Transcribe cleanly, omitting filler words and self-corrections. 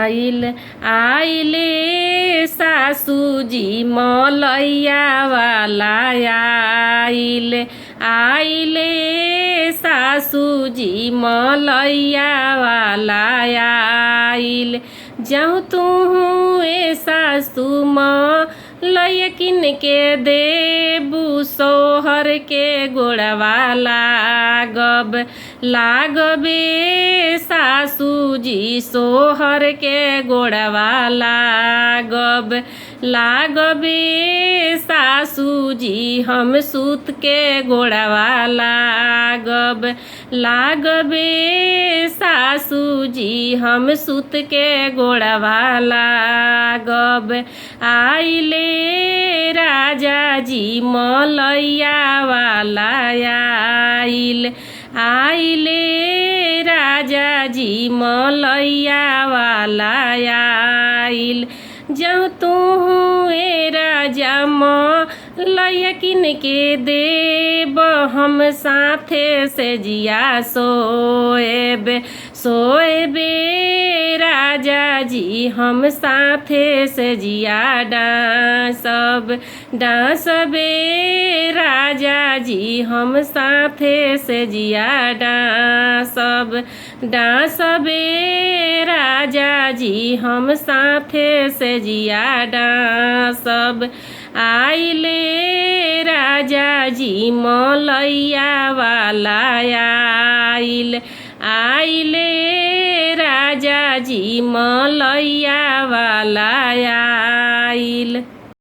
आइल। आइले सासूजी मलैया वाला आइल। आइले सासूजी मलैया वाला आइल। जाऊँ तुहू ए सासू मलैया किन के देबू सोहर के गोड़वा लागब। लागबे सासूजी सोहर के गोड़वा लागब। लागबे सासूजी हम सूत के गोड़वा लागब। लागबे सासूजी हम सूत के गोड़वा लागब। आइले राजा जी मलैया वाला आइल। आइले राजा जी मलैया वाला आइल। जाऊँ तुहू ए राजा मलैया किन के देब हम साथे से जिया सोएब। सोएबे राजा जी हम साथे से जिया डाँसब। डाँसबे राजा जी हम साथे से जिया डाँसब। डाँसबे राजा जी हम साथे से जिया डाँसब। आइले राजा जी मलैया वाला आइल। आइले राजा जी मलैया वाला आइल।